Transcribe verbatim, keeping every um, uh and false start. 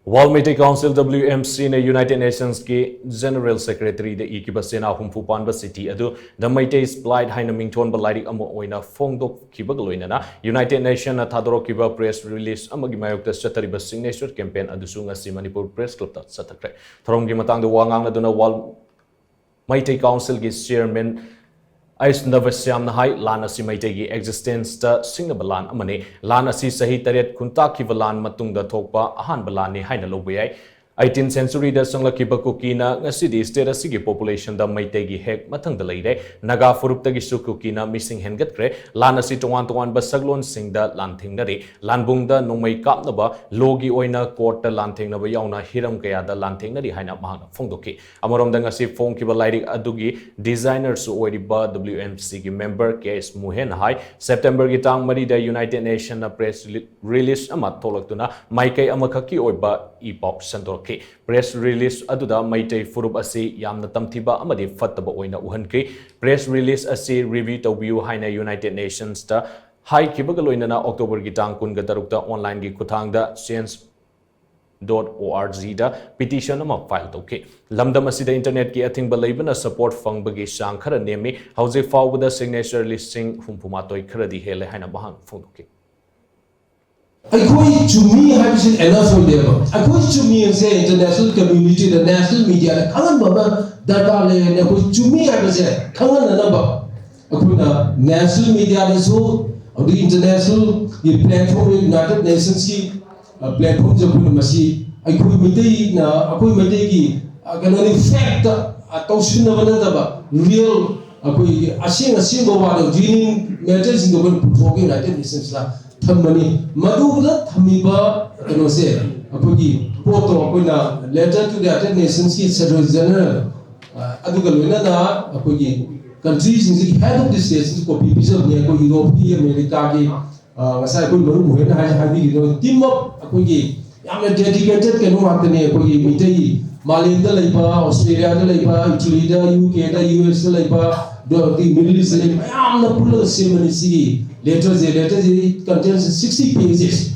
World Meitei Council, W M C, ꯅ United Nations ꯀꯤ General Secretary ꯗ ꯏꯈꯤꯕ ꯆꯦꯅꯥ ꯍꯨꯝꯐꯨ ꯄꯥꯟꯕ ꯆꯤꯊꯤ ꯑꯗꯨ The Meitei's Plight ꯍꯥꯏꯅ ꯃꯤꯡꯊꯣꯟꯕ ꯂꯥꯏꯔꯤꯛ ꯑꯃ ꯑꯣꯏꯅ ꯐꯣꯡꯗꯣꯛꯈꯤꯕꯒ ꯂꯣꯏꯅꯅ United Nation ꯅ ꯊꯥꯗꯣꯔꯛꯈꯤꯕ press release ꯑꯃꯒꯤ ꯃꯥꯌꯣꯛꯇ ꯆꯠꯊꯔꯤꯕ signature campaign ꯑꯗꯨꯁꯨ ꯉꯁꯤ ꯃꯅꯤꯄꯨꯔ Press Club ꯇ ꯆꯠꯊꯈ꯭ꯔꯦ꯫ ꯊꯧꯔꯝꯒꯤ ꯃꯇꯥꯡꯗ ꯋꯥ ꯉꯥꯡꯂꯗꯨꯅ World Meitei Council ꯒꯤ Chairman ꯑꯩꯁ ꯅꯕꯁ꯭ꯌꯥꯝꯅ ꯍꯥꯏ, ꯂꯥꯟ ꯑꯁꯤ ꯃꯩꯇꯩꯒꯤ existence ꯇ ꯁꯤꯡꯅꯕ ꯂꯥꯟ ꯑꯃꯅꯤ꯫ ꯂꯥꯟ ꯑꯁꯤ ꯆꯍꯤ ꯇꯔꯦꯠ ꯈꯨꯟꯇꯥꯛꯈꯤꯕ ꯂꯥꯟ ꯃꯇꯨꯡꯗ ꯊꯣꯛꯄ ꯑꯍꯥꯟꯕ ꯂꯥꯟꯅꯤ ꯍꯥꯏꯅ ꯂꯧꯕ ꯌꯥꯏ꯫ Eighteenth century ꯗ ꯆꯪꯂꯛꯈꯤꯕ ꯀꯨꯀꯤꯅ ꯉꯁꯤꯗꯤ state ꯑꯁꯤꯒꯤ population ꯗ ꯃꯩꯇꯩꯒꯤ ꯍꯦꯛ ꯃꯊꯪꯗ ꯂꯩꯔꯦ꯫ ꯅꯥꯒꯥ ꯐꯨꯔꯨꯞꯇꯒꯤꯁꯨ ꯀꯨꯀꯤꯅ ꯃꯤꯁꯤꯡ ꯍꯦꯟꯒꯠꯈ꯭ꯔꯦ꯫ ꯂꯥꯟ ꯑꯁꯤ ꯇꯣꯉꯥꯟ ꯇꯣꯉꯥꯟꯕ ꯁꯛꯂꯣꯟꯁꯤꯡꯗ ꯂꯥꯟꯊꯦꯡꯅꯔꯤ꯫ ꯂꯥꯟꯕꯨꯡꯗ ꯅꯣꯡꯃꯩ ꯀꯥꯞꯅꯕ, law ꯒꯤ ꯑꯣꯏꯅ court ꯇ ꯂꯥꯟꯊꯦꯡꯅꯕ ꯌꯥꯎꯅ ꯍꯤꯔꯝ ꯀꯌꯥꯗ ꯂꯥꯟꯊꯦꯡꯅꯔꯤ ꯍꯥꯏꯅ ꯃꯍꯥꯛꯅ ꯐꯣꯡꯗꯣꯛꯈꯤ꯫ ꯑꯃꯔꯣꯝꯗ ꯉꯁꯤ ꯐꯣꯡꯈꯤꯕ ꯂꯥꯏꯔꯤꯛ ꯑꯗꯨꯒꯤ designer ꯁꯨ ꯑꯣꯏꯔꯤꯕ W M C ꯒꯤ member ꯀꯦ ꯑꯦꯁ ꯃꯨꯍꯦꯟ ꯍꯥꯏ, September ꯒꯤ ꯇꯥꯡ ꯃꯔꯤꯗ United Nation ꯅ press release ꯑꯃ ꯊꯣꯛꯂꯛꯇꯨꯅ ꯃꯥꯏꯀꯩ ꯑꯃꯈꯛꯀꯤ ꯑꯣꯏꯕ ꯏ ꯄꯥꯎ ꯁꯟꯗꯣꯔꯛꯈꯤ꯫ Press release ꯑꯗꯨꯗ ꯃꯩꯇꯩ ꯐꯨꯔꯨꯞ ꯑꯁꯤ ꯌꯥꯝꯅ ꯇꯝꯊꯤꯕ ꯑꯃꯗꯤ ꯐꯠꯇꯕ ꯑꯣꯏꯅ ꯎꯍꯟꯈꯤ꯫ Press release ꯑꯁꯤ review ꯇꯧꯕꯤꯌꯨ ꯍꯥꯏꯅ United Nations ꯇ ꯍꯥꯏꯈꯤꯕꯒ ꯂꯣꯏꯅꯅ October ꯒꯤ ꯇꯥꯡ ꯀꯨꯟꯒ ꯇꯔꯨꯛꯇ online ꯒꯤ ꯈꯨꯠꯊꯥꯡꯗ change dot org ꯗ petition ꯑꯃ file ꯇꯧꯈꯤ꯫ ꯂꯝꯗꯝ ꯑꯁꯤꯗ internet ꯀꯤ ꯑꯊꯤꯡꯕ ꯂꯩꯕꯅ support ꯐꯪꯕꯒꯤ ꯆꯥꯡ ꯈꯔ ꯅꯦꯝꯃꯤ꯫ ꯍꯧꯖꯤꯛ ꯐꯥꯎꯕꯗ signature ꯂꯤꯁꯤꯡ ꯍꯨꯝꯐꯨ ꯃꯥꯊꯣꯏ ꯈꯔꯗꯤ ꯍꯦꯜꯂꯦ ꯍꯥꯏꯅ ꯃꯍꯥꯛꯅ ꯐꯣꯡꯗꯣꯛꯈꯤ꯫ ꯑꯩꯈꯣꯏ ꯆꯨꯝꯃꯤ ꯍꯥꯏꯕꯁꯤ enough ꯑꯣꯏꯗꯦꯕ꯫ ꯑꯩꯈꯣꯏ ꯆꯨꯝꯃꯤ ꯍꯥꯏꯕꯁꯦ international community ꯗ, national media ꯗ ꯈꯪꯍꯟꯕ ꯑꯃ ꯗꯔꯀꯥꯔ ꯂꯩ꯫ ꯑꯩꯈꯣꯏ ꯆꯨꯝꯃꯤ ꯍꯥꯏꯕꯁꯦ ꯈꯪꯍꯟꯅꯅꯕ ꯑꯩꯈꯣꯏꯅ national media ꯗꯁꯨ, ꯑꯗꯒꯤ international ꯒꯤ platform, United Nations ꯀꯤ, ꯑ, platform ꯁꯦ ꯑꯩꯈꯣꯏꯅ ꯃꯁꯤ ꯑꯩꯈꯣꯏ ꯃꯩꯇꯩꯅ, ꯑꯩꯈꯣꯏ ꯃꯩꯇꯩꯒꯤ, ꯑ, ꯀꯩꯅꯣꯅꯤ, fact, ꯑ, ꯇꯧꯁꯤꯟꯅꯕ ꯅꯠꯇꯕ, real ꯑꯩꯈꯣꯏꯒꯤ ꯑꯁꯦꯡ ꯑꯁꯦꯡꯕ ꯋꯥꯗꯣ, genuine matter ꯁꯤꯡꯗꯣ ꯑꯩꯈꯣꯏꯅ ꯄꯨꯊꯣꯛꯑꯒ United Nations ꯇ ꯊꯝꯕꯅꯤ꯫ ꯃꯗꯨꯗ ꯊꯝꯃꯤꯕ ꯀꯩꯅꯣꯁꯦ, ꯑꯩꯈꯣꯏꯒꯤ ꯄꯣꯠꯇꯣ ꯑꯩꯈꯣꯏꯅ letter to the United Nations ꯀꯤ Secretary General, ꯑ, ꯑꯗꯨꯒ ꯂꯣꯏꯅꯅ ꯑꯩꯈꯣꯏꯒꯤ country ꯁꯤꯡꯁꯤꯒꯤ head of the state ꯁꯤꯡꯁꯤ copy ꯄꯤꯖꯕꯅꯤ꯫ ꯑꯩꯈꯣꯏ Europe ꯀꯤ, America ꯒꯤ, ꯑ, ꯉꯁꯥꯏ ꯑꯩꯈꯣꯏ ꯃꯔꯨꯞ ꯃꯈꯣꯏꯅ ꯍꯥꯏ-, ꯍꯥꯏꯕꯤꯈꯤꯗꯣ, team up, ꯑꯩꯈꯣꯏꯒꯤ ꯌꯥꯝꯅ dedicated ꯀꯩꯅꯣ ꯉꯥꯛꯇꯅꯤ꯫ ꯑꯩꯈꯣꯏꯒꯤ ꯃꯤꯇꯩ ꯃꯥꯂꯦꯝꯗ ꯂꯩꯕ, Australia ꯗ ꯂꯩꯕ, Italy ꯗ, U K ꯗ, U S ꯇ ꯂꯩꯕ, ꯑꯗꯣ ꯑꯩꯈꯣꯏ Middle East ꯇ ꯂꯩꯕ ꯃꯌꯥꯝꯅ ꯄꯨꯜꯂꯒ ꯁꯦꯝꯕꯅꯤ ꯁꯤꯒꯤ letter ꯁꯦ꯫ Letter ꯁꯦ contains sixty pages꯫